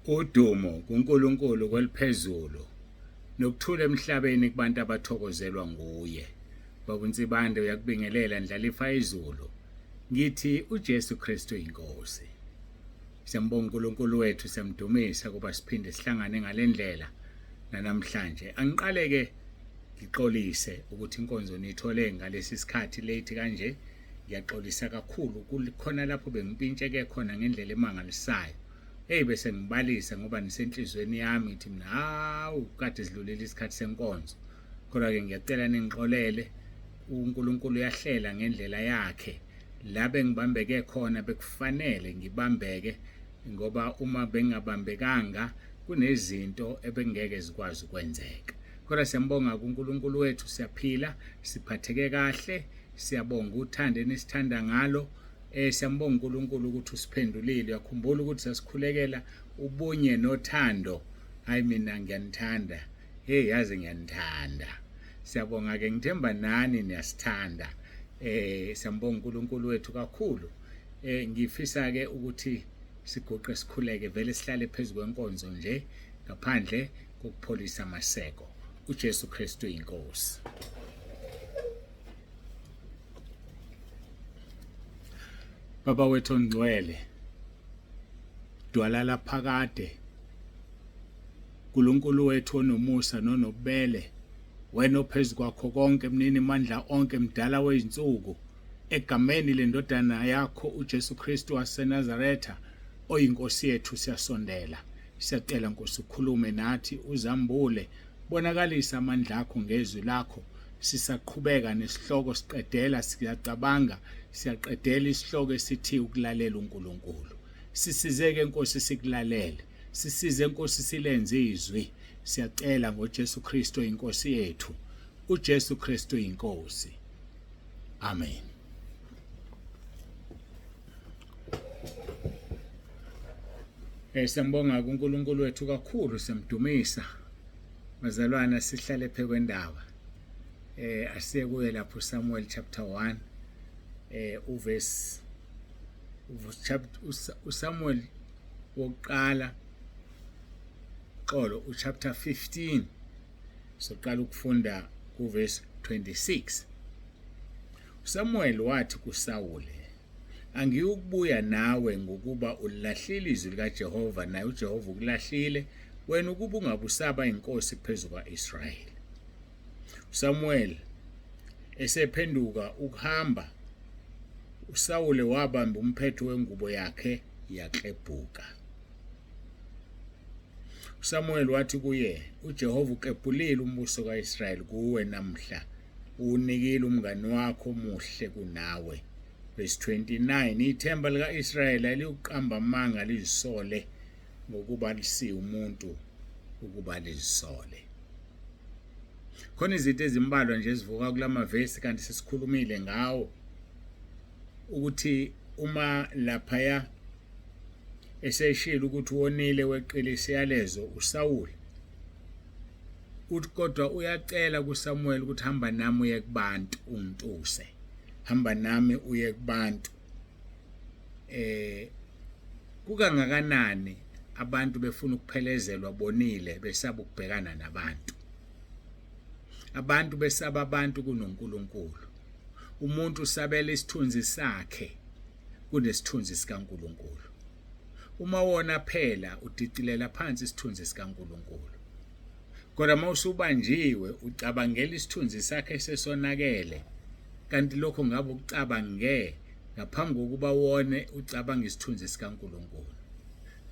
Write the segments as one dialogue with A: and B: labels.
A: Udumo kuNkulunkulu kweliphezulu nokuthula emhlabeni kubantu abathokozelwa nguye. Baba uNsibande uyakubingelela ndlalifa izulu. Ngithi uJesu Kristu inkosi. Siyambonga uNkulunkulu wethu siyamdumisa kuba siphinde sihlangane ngalendlela nanamhlanje. Angiqale ke ngixolise ukuthi inkonzo niyithole ngalesi sikhathi late kanje. Ngiyaxolisa kakhulu kukhona lapho bengimpintsheke khona ngendlela emangalisayo. Hey bese ngibalisa ngoba nisenhlizweni yami ngithi mina hawu kade sidlulile isikhathi senkonzo. Kodwa ke ngiyacela ningixolele uNkulunkulu uyahlela ngendlela yakhe. La bengibambeke khona bekufanele ngibambeke ngoba uma bengingabambekanga kunezinto ebengeke zikwazi ukwenzeka. Kodwa siyambonga kuNkulunkulu wethu siyaphila siphatheke kahle siyabonga uthando enisithanda ngalo. Siyambonga uNkulunkulu ukuthi usiphendulile. Uyakhumbula ukuthi sasikhulekela ubunye nothando. Hayi mina ngiyanithanda. Hey yazi ngiyanithanda. Siyabonga ke ngithemba nani niyasithanda. Siyambonga uNkulunkulu wethu kakhulu. Ngifisa ke ukuthi siguqe sikhuleke vele sihlale phezulu kwenkonzo nje ngaphandle kokupholisa amaseko. uJesu Kristu inkosi. Baba wethu ongcwele, dwala laphakade, uNkulunkulu wethu onomusa nonobubele, wena ophezu kwakho konke, mnini mandla onke, mdala wezinsuku, egameni lendodana yakho uJesu Kristu waseNazaretha oyinkosi yethu siyasondela. Siyacela Nkosi ukhulume nathi, uzambule, bonakalisa amandla akho ngezwi lakho. Sisaqhubeka nesihloko siqedela, siyacabanga, siyaqedela isihloko esithi ukulalela uNkulunkulu. Sisize-ke Nkosi sikulalele, sisize Nkosi silenze izwi. Siyacela ngoJesu Kristu inkosi yethu. uJesu Kristu inkosi. Amen. Siyambonga kuNkulunkulu wethu kakhulu, siyamdumisa. Bazalwana sihlale phekwendaba. Asiye kuye lapho Samuel chapter 1 uverse chapter uSamuel wokuqala xolo uchapter 15 soqala ukufunda kuverse 26. uSamuel wathi kuSawule, Angiyukubuya nawe ngokuba ulilahlile izwi likaJehova, naye uJehova ukulahlile wena ukuba ungabusaba inkosi phezu kwa-Israyeli. USamuel esephenduka ukuhamba, uSawule wabamba umphetho wengubo yakhe yaklebhuka. USamuel wathi kuye, uJehova ukebhulile umbuso ka-Israyeli kuwe namhla, uwunikile umngani wakho omuhle kunawe. Verse 29, ithemba lika-Israyeli aliyukuqamba amanga lizisole ngokuba lisiye umuntu ukuba lizisole. Khona izinto ezimbalwa nje ezivuka kulamavesi kanti sesikhulumile ngawo ukuthi uma laphaya eseshilo ukuthi wonile weqile isiyalezo uSawuli uthi kodwa uyacela kuSamuel ukuthi hamba nami uye kubantu ungituse, hamba nami uye kubantu. Kukangakanani abantu befuna ukuphelezelwa bonile besaba ukubhekana nabantu. Abantu besaba abantu kunoNkulunkulu. Umuntu usabela isithunzi sakhe kunesithunzi sikaNkulunkulu. Uma wona phela udicilela phansi isithunzi sikaNkulunkulu. Kodwa uma usubanjiwe ucabangela isithunzi sakhe sesonakele, kanti lokho ngabe ukucabange ngaphambi kokuba wone ucabanga isithunzi sikaNkulunkulu.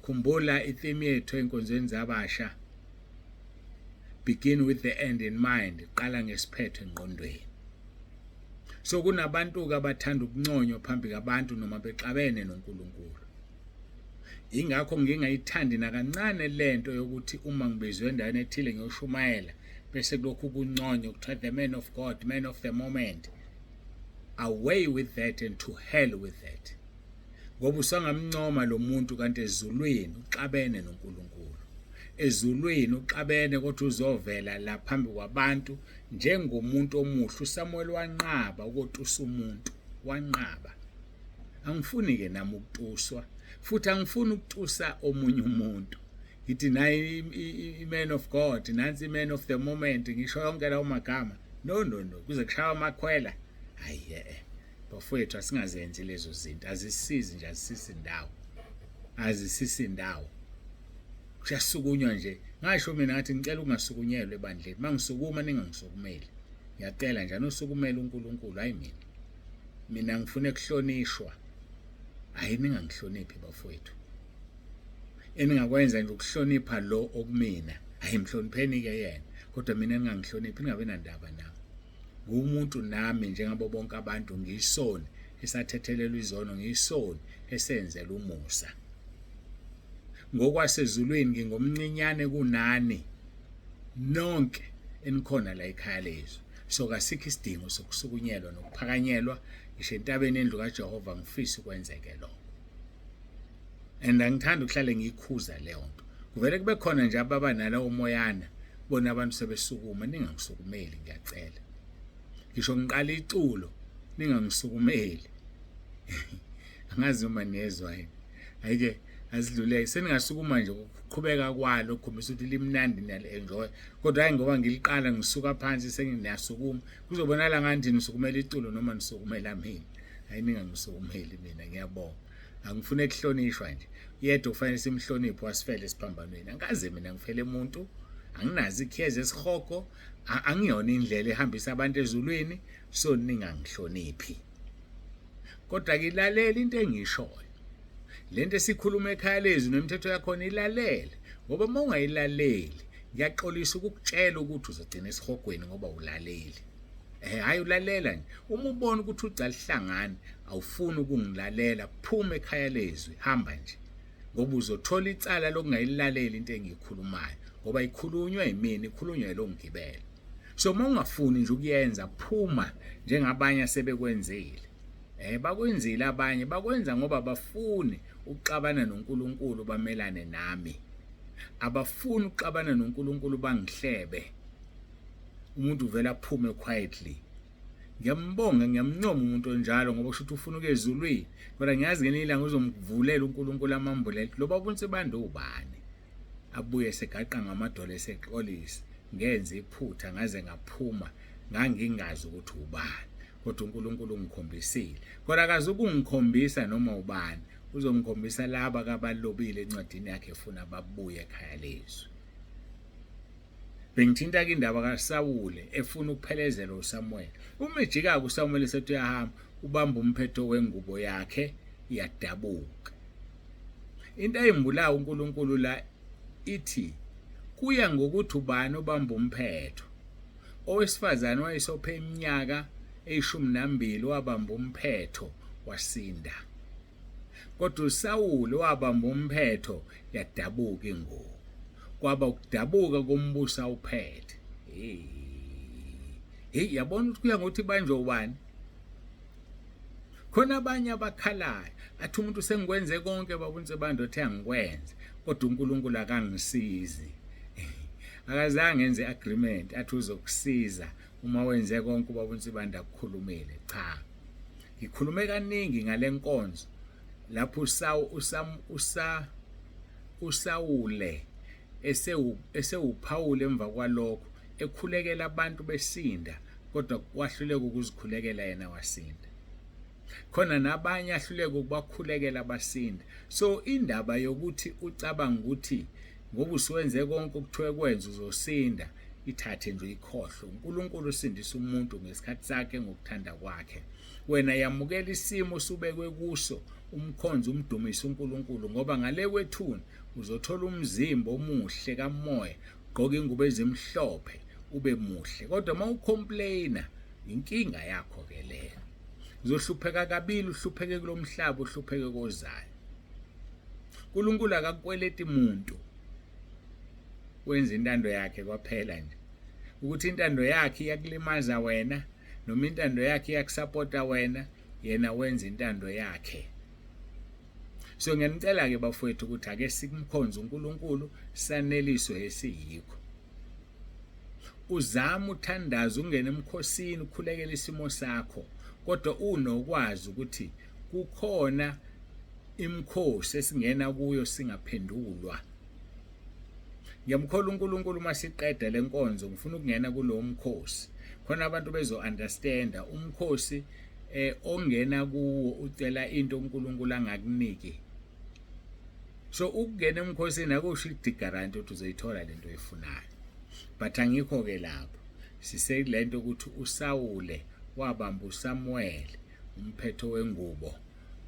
A: Khumbula itheme yethu enkonzweni zabasha, begin with the end in mind, qala ngesiphetho engqondweni. So kunabantu-ke abathanda ukunconywa phambi kabantu noma bexabene noNkulunkulu. Ingakho ngingayithandi nakancane lento yokuthi uma ngibizwe endaweni ethile ngiyoshumayela bese kulokhu kunconywa kuthiwa the man of God, man of the moment. Away with that and to hell with that. Ngoba usangamncoma lo muntu kanti ezulwini uxabene noNkulunkulu. Ezulwini uxabene kodwa uzovela la phambi kwabantu njengomuntu omuhle. uSamuel wanqaba ukotusa umuntu, wanqaba. Angifuni ke nami ukutuswa futhi angifuni ukutusa omunye umuntu. Ngithi nayi i-man of God, nansi i-man of the moment, ngisho yonke lawo magama. No, no, no, kuze kushawa amakhwela. Hayi eh. Bafowethu, asingazenzi lezo zinto, azisizi nje, azisisi ndawo. Azisisi ndawo. Kuyasukunywa nje. Ngasho mina ngathi ngicela ukungasukunyelwa ebandleni. Mangisukuma ningangisukumeli. Ngiyacela nje anosukumela uNkulunkulu, hayi mina. Mina ngifuna ukuhlonishwa. Hayi, ningangihloniphi bafowethu. Eningakwenza nje ukuhlonipha lo okumina. Hayi, mhlonipheni ke yena. Kodwa mina ningangihloniphi, ningabe nandaba nami. Ngumuntu nami njengabo bonke abantu, ngiyisoni esathethelelwa izono, ngiyisoni esenzela umusa. Ngokwasezulwini ngingomncinyane kunani nonke enikhona la ekhaya lezwi. So kasikho isidingo sokusukunyelwa nokuphakanyelwa ngisho entabeni endlu kaJehova, ngifisa ukwenzeke lokho. And angithandi ukuhlale ngiyikhuza leyo nto. Kuvele kube khona nje ababa nalawo moyana, bona abantu sebesukuma. Ningangisukumeli, ngiyacela. Ngisho ngiqala iculo, ningangisukumeli. Angazi noma niyezwa yini. Ayike asidluleke, seningasukuma nje ukuqhubeka kwalo kukhombisa ukuthi limnandi, niyali-enjoy. Kodwa hayi, ngoba ngiliqala ngisuka phansi senginiyasukuma, kuzobonakala ngathi nisukumela iculo noma nisukumela mina. Hayi, ningangisukumeli mina, ngiyabonga. Angifune kuhlonishwa nje. Yedwa kufanele simhloniphe, wasifele esiphambanweni. Angikaze mina ngifele umuntu, anginazo ikhiyezi esihogo, angiyona indlela ehambisa abantu ezulwini, so ningangihloniphi. Kodwa ke ilalela into engishoyo. Lento esikhuluma ekhaya lezwi nemithetho yakhona, ilalele, ngoba uma ungayilaleli ngiyaxolisa ukukutshela ukuthi uzogcina esihogweni ngoba ulaleli. Hayi, ulalela nje. Uma ubona ukuthi ugcalihlangana awufuni ukungilalela, phuma ekhaya lezwi, hamba nje. Ngoba uzothola icala lokungayilaleli into engiyikhulumayo, ngoba ikhulunywa yimina, ikhulunywa lo ngibele. So uma ungafuni nje ukuyenza, phuma njengabanye asebekwenzile. Bakwenzile abanye, bakwenza ngoba bafuni ukuxabana noNkulunkulu bamelane nami. Abafuni ukuxabana noNkulunkulu bangihlebe. Umuntu uvela aphume quietly. Ngiyambonga, ngiyamncoma umuntu onjalo, ngoba kusho ukuthi ufuna ukuya ezulwini. Kodwa ngiyazi ngelinye ilanga uzomvulela uNkulunkulu amambulele lo baba uNsibande ubani. Abuye segaqa ngamadolo esexolisa, ngenze iphutha ngaze ngaphuma, ngangingazi ukuthi ubani. Kodwa uNkulunkulu ungikhombisile. Kodwa akaze ukungikhombisa noma ubani, uzongikhombisa laba kabalobile encwadini yakhe efuna babuye ekhaya lezwi. Bengithinta ke indaba kaSawule efuna ukuphelezela uSamuel. Uma ejika uSamuel esethi uyahamba, ubamba umphetho wengubo yakhe, iyadabuka. Into ayimbulayo uNkulunkulu la ithi kuya ngokuthi ubani obamba umphetho. Owesifazane wayesophe iminyaka eyi-12 wabamba umphetho wasinda. Kodwa uSawule wabamba umphetho, yadabuka ingubo. Kwaba ukudabuka kombuso awuphethe. Hey, hey, yabona ukuthi kuya ngokuthi banjwe ubani. Khona abanye abakhalayo athi umuntu sengikwenze konke baba uNsibande othe angikwenze, kodwa uNkulunkulu akangisizi. Akazange enze agreement athi uzokusiza uma wenze konke ubaba uNsibande akukhulumile. Cha, ngikhulume kaningi ngale nkonzo lapho uSawule esewuPhawule emva kwalokho ekhulekela abantu besinda, kodwa wahluleka ukuzikhulekela yena wasinda. Khona nabanye ahluleka ukubakhulekela basinda. So indaba yokuthi ucabanga ukuthi ngoba usuwenze konke okuthiwe kwenza uzosinda, ithathe nje uyikhohlwe. uNkulunkulu usindisa umuntu ngesikhathi sakhe ngokuthanda kwakhe. Wena yamukela isimo osubekwe kuso, umkhonze, umdumise uNkulunkulu, ngoba ngale kwethuna uzothola umzimba omuhle kamoya, ugqoke ingubo ezimhlophe, ube muhle. Kodwa uma ucomplaina, inkinga yakho ke leyo. Uzohlupheka kabili, uhlupheke kulomhlaba, uhlupheke kozayo. uNkulunkulu akakweleti muntu, wenza intando yakhe kwaphela nje. Ukuthi intando yakhe iyakulimaza wena noma intando yakhe iyakusapota wena, yena wenza intando yakhe. So ngiyanicela ke bafowethu ukuthi ake sikumkhonze uNkulunkulu, saneliswe esiyikho. Uzama uthandaza, ungene emkhosini, ukhulekele isimo sakho, kodwa unokwazi ukuthi kukhona imikhosi esingena kuyo singaphendulwa. Ngiyamkholwa uNkulunkulu uma siqeda lenkonzo ngifuna ukungena kulowo mkhosi. Khona abantu bezo understanda umkhosi ongena kuwo ucela into uNkulunkulu angakuniki. So ukungena emkhosini akusho ukuthi guarantee ukuthi uzoyithola lento oyifunayo. But angikho ke lapho. Sisekulento ukuthi uSawule wabamba uSamuel umphetho wengubo.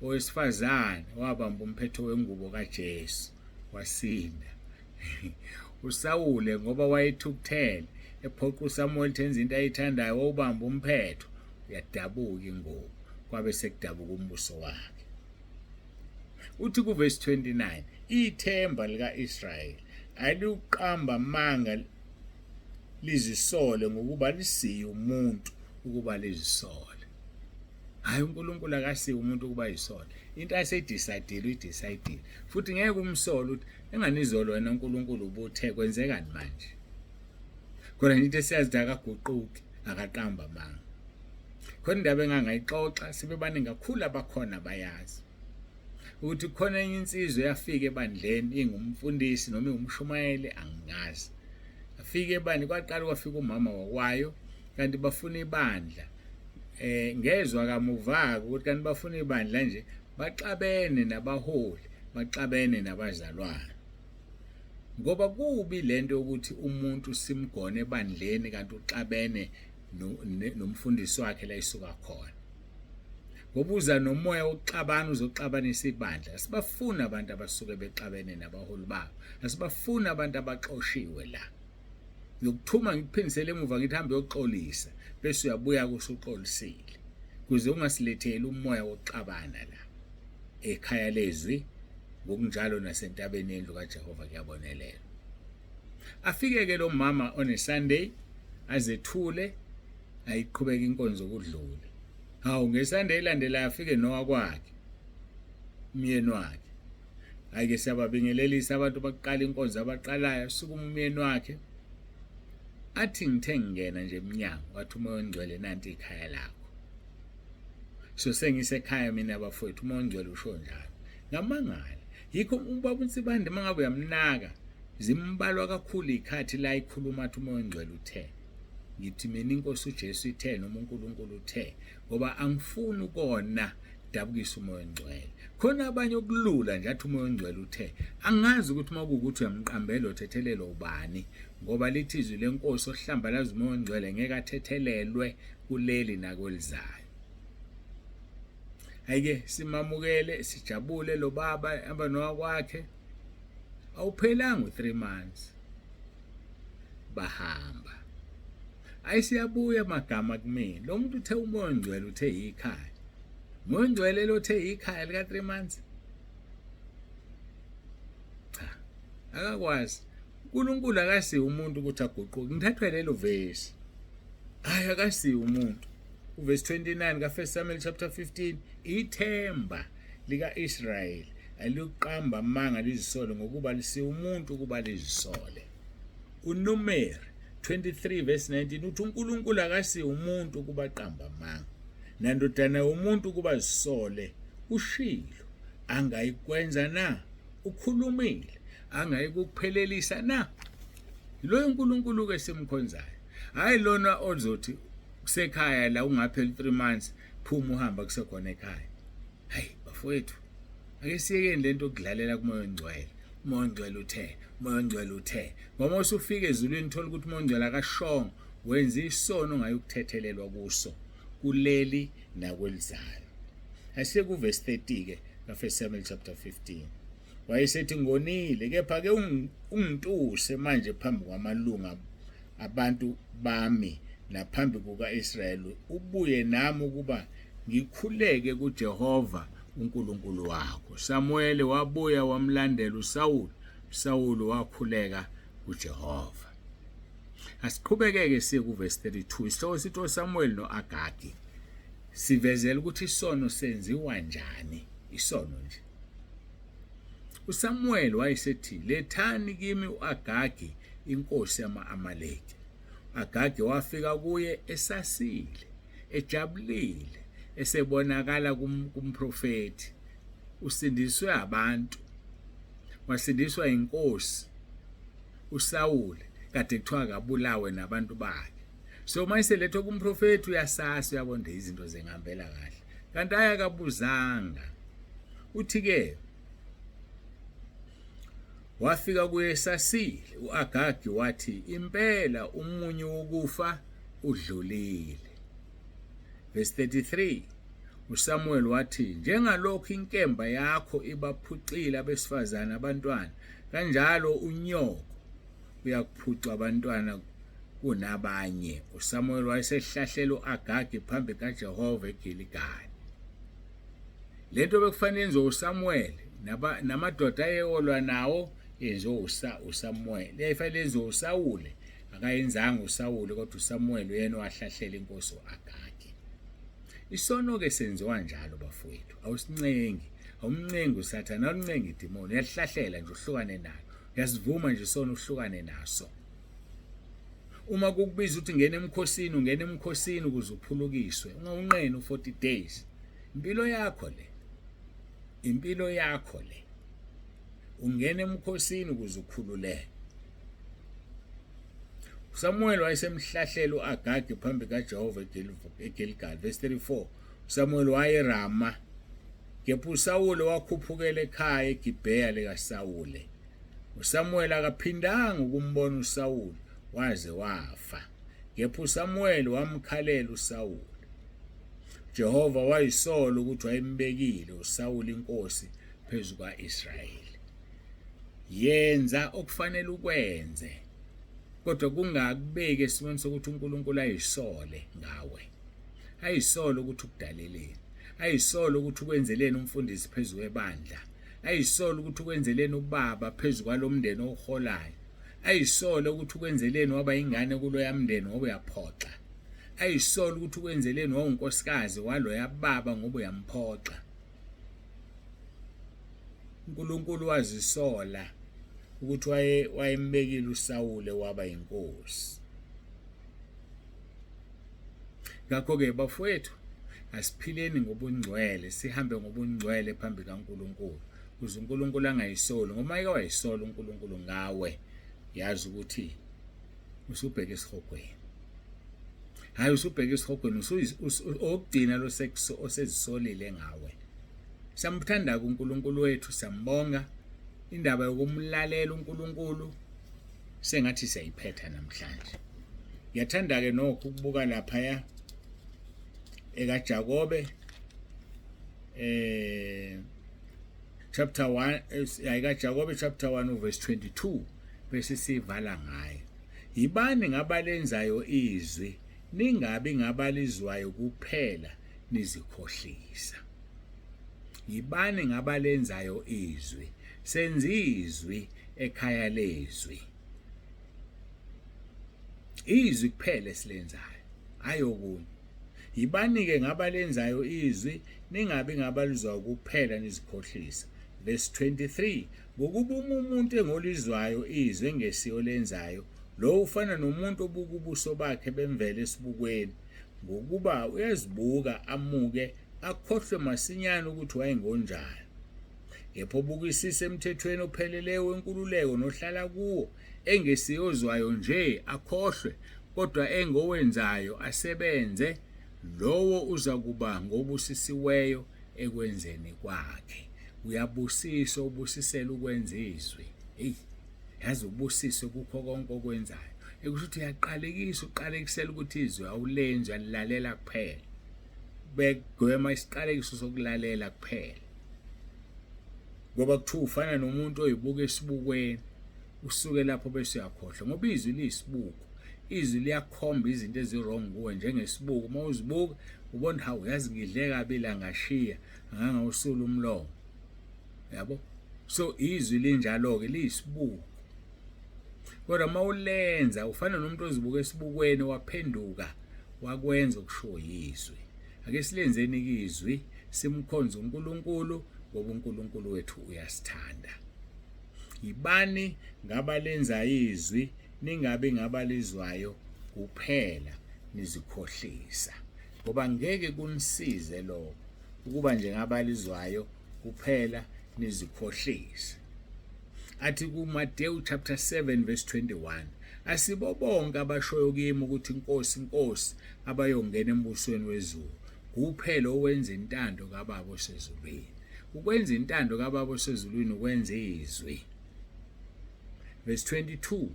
A: Owesifazane wabamba umphetho wengubo kaJesu wasinda. uSawule ngoba wayethukuthele ephoqa uSamuel ukuthi enze into ayithandayo wawubamba umphetho uyadabuka ingubo kwabe sekudabuka umbuso wakhe. Uthi kuvesi 29 ithemba lika-Israyeli aliwuqamba amanga lizisole ngokuba lisiye umuntu ukuba lizisole. Hayi uNkulunkulu akasiye umuntu ukuba yisole. Into aseyidecidile uyidecidile. Futhi ngeke umsole ukuthi enganizolo wena uNkulunkulu ubuthe kwenzekani manje. Khona nje into esiyazi akaguquki akaqamba amanga. Khona indaba engangayixoxa sibe baningi kakhulu abakhona bayazi. Ukuthi khona enye insizwa eyafika ebandleni ingumfundisi noma ingumshumayeli angazi. Afike ebandleni kwaqala kwafika umama wakwayo kanti bafuna ibandla. Ngezwa kamuva ukuthi kanti bafuna ibandla nje baxabene nabaholi, baxabene nabazalwane. Ngoba kubi lento yokuthi umuntu simgone ebandleni kanti uxabene nomfundisi wakhe la isuka khona. Ngoba uza nomoya wokuxabana uzoxabanisa ibandla. Asibafuni abantu abasuke bexabene nabaholi babo. Asibafuni abantu abaxoshiwe la. Ngiyokuthuma ngikuphindisele emuva ngithi hambe uyoxolisa bese uyabuya kusuxolisile. Kuze ungasiletheli umoya wokuxabana la. Ekhaya lezwi ngokunjalo nasentabeni yendlu kaJehova kuyabonelelwa. Afike ke lo mama on a Sunday azethule ayiqhubeka inkonzo kudlule. Hawu ngeSunday elandelayo afike nowakwakhe umyeni wakhe. Hayi ke siyababingelelisa abantu bakuqala inkonzo abaqalayo sukuma umyeni wakhe athi ngithe ngingena nje emnyango wathi umoya ongcwele nanti ikhaya lakho. So sengisekhaya mina bafowethu umoya ongcwele usho njalo. Ngamangala. Yikho ubaba uNsibande mangabe uyamnaka zimbalwa kakhulu ikhathi la ikhuluma athi umoya ongcwele uthe. Ngithi mina inkosi uJesu ithe noma uNkulunkulu uthe ngoba angifuni ukona dabukisa umoya ongcwele. Khona abanye okulula nje athi umoya ongcwele uthe. Angazi ukuthi uma kuwukuthi uyamqambela uthethelelwa ubani ngoba lithi izwi lenkosi ohlambalaza umoya ongcwele ngeke athethelelwe kuleli nakwelizayo. Ayike simamukele sijabule lo baba hamba nowakwakhe awuphelanga u3 months bahamba. Ayisiyabuya amagama kumina. Lo muntu uthe umoya ongcwele uthe ikhaya. Umoya ongcwele lo uthe ikhaya lika 3 months. Cha. Akakwazi. uNkulunkulu akasiye umuntu ukuthi aguquke. Ngithathwe lelo vesi. Hayi akasiye umuntu. Uvesi 29 ka1 Samuel chapter 15 ithemba lika-Israyeli aliqamba amanga lizisole ngokuba lisiye umuntu ukuba lizisole. UNumeri 23 verse 19 uthi uNkulunkulu akasiye umuntu ukuba qamba amanga nandodana yomuntu ukuba zisole ushilo angayikwenza na ukhulumile angayikuphelelisa na loyo uNkulunkulu ke simkhonzayo hayi lona ozothi kusekhaya la ungapheli 3 months phuma uhamba kusekhona ekhaya. Hayi bafowethu ake siyekeni lento okudlalela kumoya ongcwele. Umoya ongcwele uthe, umoya ongcwele uthe. Ngoba usufika ezulwini thola ukuthi umoya ongcwele akashongo wenza isono ongayukuthethelelwa kuso kuleli nakwelizayo. Asiye kuvesi 30 ke ka1 Samuel chapter 15. Wayesethi ngonile kepha ke ungituse manje phambi kwamalunga abantu bami naphambi kuka-Israyeli ubuye nami ukuba ngikhuleke kuJehova uNkulunkulu wakho. Samuweli wabuya wamlandela uSawulu, uSawulu wakhuleka kuJehova. Asiqhubekeke siye kuvesi 32. Isihloko sithi oSamuweli no-Agagi. Sivezela ukuthi isono senziwa njani, isono nje. USamuweli wayesethi, lethani kimi u-Agagi inkosi yama-Amaleki. Agagi wafika kuye esasile, ejabulile, esebonakala kumprofethi. Usindiswe abantu, wasindiswa inkosi. uSawule kade kuthiwa akabulawe nabantu bakhe. So uma iselethwa kumprofethi uyasasa uyabona izinto zingihambela kahle. Kanti ayakabuzanga. Uthi ke wafika kuye esasile uAgagi wathi impela umunyu wokufa udlulile. Verse 33 uSamuel wathi njengalokhu inkemba yakho ibaphucile abesifazane abantwana kanjalo unyoko uyakuphuca abantwana kunabanye. USamuel wayesehlahlela uAgagi phambi kaJehova eGiligali. Lento bekufanele yenziwe uSamuel namadoda ayeyolwa nawo yenziwe uSamuel. Yayifanele yenziwe uSawule, akayenzanga uSawule kodwa uSamuel uyena owahlahlela inkosi uAgagi. Isono-ke senziwa njalo bafowethu, awusincengi, awumncengi uSathane, awuncengi idimoni, uyalihlahlela nje uhlukane nalo. Uyasivuma nje isono uhlukane naso. Uma kukubiza ukuthi ngena emkhosini, ungena emkhosini ukuze uphulukiswe. Ungawunqeni u-40 days. Impilo yakho le. Impilo yakho le. Ungena emkhosini ukuze ukhululeke. USamuel wayesemhlahlela uAgagi phambi kaJehova eGilgal. Verse 34. USamuel wayeRama. Kepha uSawule wakhuphukela ekhaya eGibheya likaSawule. USamuel akaphindanga ukumbona uSawule waze wafa. Kepha uSamuel wamkhalela uSawule. Jehova wayisola ukuthi wayembekile uSawule inkosi phezu kwa-Israyeli. Yenza okufanele ukwenze, kodwa kungakubeki esimweni sokuthi uNkulunkulu ayisole ngawe. Ayisole ukuthi ukudaleleni. Ayisole ukuthi ukwenzeleni umfundisi phezu kwebandla. Ayisole ukuthi ukwenzeleni ubaba phezu kwalomndeni owuholayo. Ayisole ukuthi ukwenzeleni waba ingane kuloya mndeni ngoba uyaphoxa. Ayisole ukuthi ukwenzeleni wawunkosikazi waloya baba ngoba uyamphoxa. uNkulunkulu wazisola ukuthi waye wayembekile uSawule waba inkosi. Ngakho-ke bafowethu asiphileni ngobungcwele, sihambe ngobungcwele phambi kaNkulunkulu ukuze uNkulunkulu angayisoli ngoba eke wayisola uNkulunkulu ngawe yazi ukuthi usubheke esihogweni. Hayi usubheke esihogweni okugcina lo osezisolile ngawe. Siyamthanda uNkulunkulu wethu, siyambonga. Indaba yokumlalela uNkulunkulu sengathi siyayiphetha namhlanje. Ngiyathanda-ke nokho ukubuka laphaya ekaJakobe chapter 1 ayikaJakobe chapter 1 verse 22 bese sivala ngayo. Yibani ngabalenzayo izwi ningabi ngabalizwayo kuphela nizikhohlisa. Yibani ngabalenzayo izwi. Senza izwi ekhaya lezwi. Izwi kuphela esilenzayo, hhayi okunye. Yibani-ke ngabalenzayo izwi, ningabi ngabalizwayo kuphela nizikhohlisa. Verse 23 Ngokuba uma umuntu engolizwayo izwi engesiyo lenzayo, lowo ufana nomuntu obuka ubuso bakhe bemvelo esibukweni, ngokuba uyazibuka amuke akhohlwe masinyane ukuthi wayengonjani. Kepha obukisisa emthethweni opheleleyo wenkululeko nohlala kuwo, engesiyozwayo nje akhohlwe, kodwa engowenzayo asebenze, lowo uzakuba ngobusisiweyo ekwenzeni kwakhe. Uyabusiswa ubusisela ukwenza izwi. Hey, yazi ubusiswe kukho konke okwenzayo. Ekusho ukuthi uyaqalekisa uqalekisela ukuthi izwi awulenzi uyalilalela kuphela. Begwema isiqalekiso sokulalela kuphela. Ngoba kuthiwa ufana nomuntu oyibuka esibukweni usuke lapho bese uyakhohlwa ngoba izwi liyisibuko. Izwi liyakhomba izinto ezi-wrong kuwe njengesibuko. Uma uzibuka ubona hawu yazi ngidle kabi la ngashiya angangawusula umlomo. Yabo? So izwi linjalo-ke liyisibuko. Kodwa uma ulenza ufana nomuntu ozibuka esibukweni waphenduka wakwenza okushiwo yizwi. Ake silenzeni izwi simkhonze uNkulunkulu ngoba uNkulunkulu wethu uyasithanda. Yibani ngabalenza izwi ningabi ngabalizwayo kuphela nizikhohlisa ngoba ngeke kunisize lokho ukuba nje ngabalizwayo kuphela nizikhohlise. Athi kuMateyu chapter 7 verse 21, asibo bonke abashoyo kimi ukuthi Nkosi, Nkosi, abayongena embusweni wezulu, kuphela owenza intando kaBaba osezulwini. Ukwenza intando kaBaba osezulwini ukwenza izwi. Verse 22,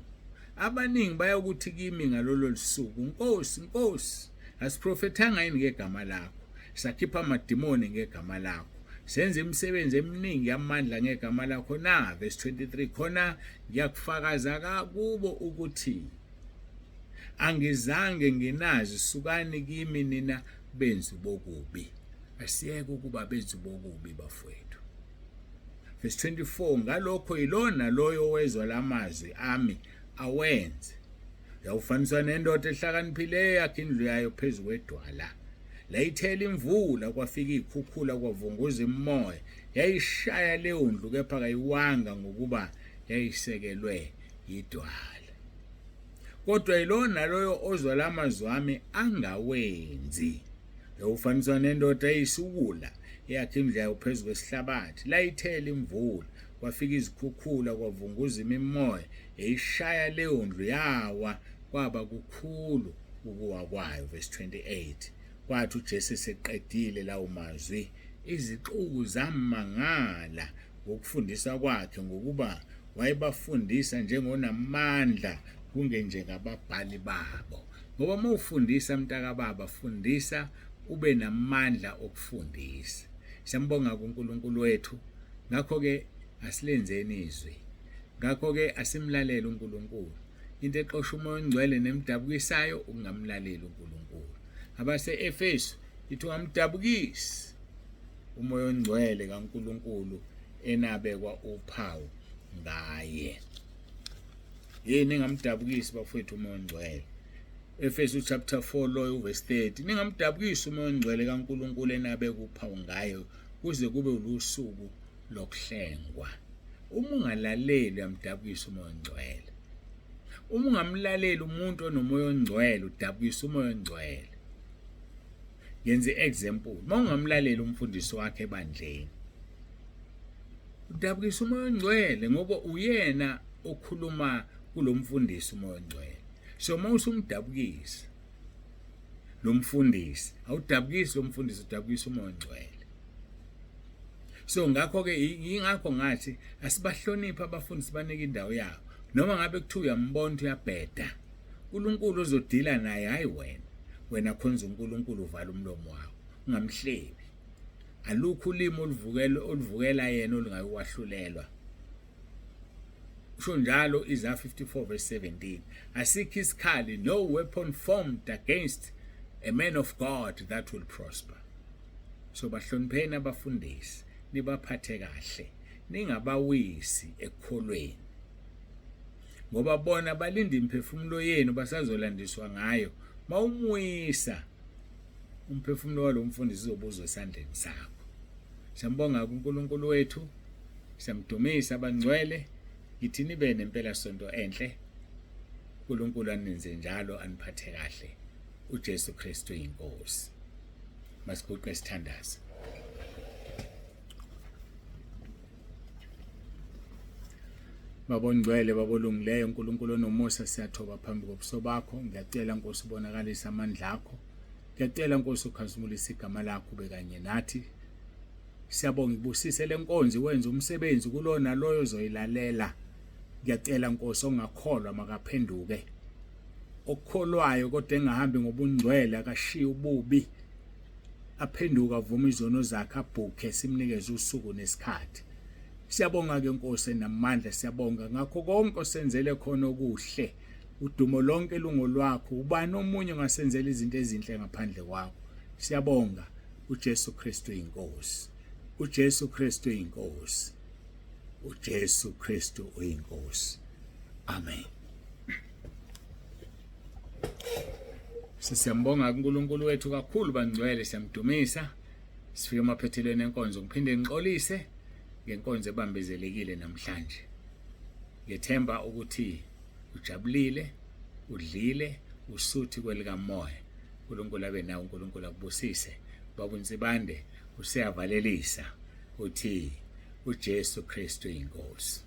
A: abaningi bayokuthi kimi ngalolo lusuku, Nkosi, Nkosi, asiprofethanga yini ngegama lakho, sakhipha amadimoni ngegama lakho, senza imisebenzi eminingi yamandla ngegama lakho na? Verse 23, khona ngiyakufakaza kubo ukuthi angizange nginazi, sukani kimi nina benzi bokubi. Asiyeke ukuba benzi bokubi bafowethu. Verse 24, ngalokho yilona loyo owezwa lamazwi ami awenze, uyawufaniswa nendoda ehlakaniphileyo yakhe indlu yayo phezu kwedwala. Layithela imvula, kwafika iy'khukhula, kwavunguza imimoya, yayishaya leyo ndlu, kepha kayiwanga, ngokuba yayisekelwe yidwala. Kodwa yilowo naloyo ozwa lamazwi ami angawenzi, uyawufaniswa nendoda eyisiwula eyakha indlu yayo phezu kwesihlabathi. Layithela imvula, kwafika izikhukhula, kwavunguza imimoya, yayishaya leyo ndlu, yawa, kwaba kukhulu ukuwa kwayo. Verse 28, kwathi uJesu eseqedile lawo mazwi, izixuku zamangala ngokufundisa kwakhe, ngokuba wayebafundisa njengonamandla kungenjengababhali babo. Ngoba uma ufundisa mntakababa, fundisa ube namandla okufundisa. Siyambonga kuNkulunkulu wethu. Ngakho-ke asilenzeni izwi. Ngakho-ke asimlalele uNkulunkulu. Into exosha uMoya oNgcwele nemdabukisayo ukungamlaleli uNkulunkulu. Abase-Efesu ithi ungamdabukisi uMoya oNgcwele kaNkulunkulu enabekwa uphawu ngaye. Yini ningamdabukisi bafowethu uMoya oNgcwele. Efesu chapter 4 loyo verse 30, ningamdabukisi uMoya oNgcwele kaNkulunkulu enabekwa uphawu ngaye kuze kube lusuku lokuhlengwa. Uma ungalaleli uyamdabukisa uMoya oNgcwele. Uma ungamlaleli umuntu onoMoya oNgcwele udabukisa uMoya oNgcwele. Ngenza i-example, uma ungamlaleli umfundisi wakhe ebandleni udabukisa uMoya oNgcwele, ngoba uyena okhuluma kulomfundisi uMoya oNgcwele. So uma usumdabukisa lo mfundisi, awudabukisi lo mfundisi, udabukisa uMoya oNgcwele. So ngakho-ke yingakho ngathi asibahloniphe abafundisi, banike indawo yabo. Noma ngabe kuthiwa uyambona ukuthi uyabheda, uNkulunkulu uzodila naye, hhayi wena. Wena khonza uNkulunkulu, uvala umlomo wakho, ungamhlebi. Alukho ulimi oluvukela oluvukela yena olungayokwahlulelwa. Usho njalo Isaiah 54 verse 17. Asikho isikhali, no weapon formed against a man of God that will prosper. So bahlonipheni abafundisi, nibaphathe kahle, ningabawisi ekukholweni. Ngoba bona balinda imiphefumulo yenu, basazolandiswa ngayo. Mawumwisa umphefumulo walo mfundisi uzobuzwa esandleni sakho. Siyambonga kuNkulunkulu wethu, siyamdumisa abangcwele. Ngithi nibe nempela sonto enhle. uNkulunkulu anenze njalo, aniphathe kahle. uJesu Kristu inkosi. Masiguqe sithandaze. Baba ongcwele, Baba olungileyo, uNkulunkulu onomusa, siyathoba phambi kobuso bakho. Ngiyacela Nkosi ubonakalise amandla akho. Ngiyacela Nkosi ukhazimulise igama lakho, ube kanye nathi. Siyabonga, ibusise lenkonzo, wenze umsebenzi kulona loyo ozoyilalela. Ngiyacela Nkosi ongakholwa makaphenduke. Okholwayo kodwa engahambi ngobungcwele akashiye ububi, aphenduke avume izono zakhe, abhukhe, simnikeze usuku nesikhathi. Siyabonga ke Nkosi enamandla, siyabonga ngakho konke osenzele khona okuhle. Udumo lonke lungolwakho. Ubani omunye ongasenzela izinto ezinhle ngaphandle kwakho? Siyabonga. uJesu Kristu inkosi. uJesu Kristu inkosi. uJesu Kristu uyinkosi. Amen. Siyambonga kuNkulunkulu wethu kakhulu bangcwele, siyamdumisa. Sifike emaphethelweni enkonzo, ngiphinde ngixolise ngenkonzo ebambezelekile namhlanje. Ngethemba ukuthi ujabulile, udlile, usuthi kwelikamoya. uNkulunkulu abe nawe, uNkulunkulu akubusise. Baba uNsibande useyavalelisa uthi uJesu Kristu inkosi.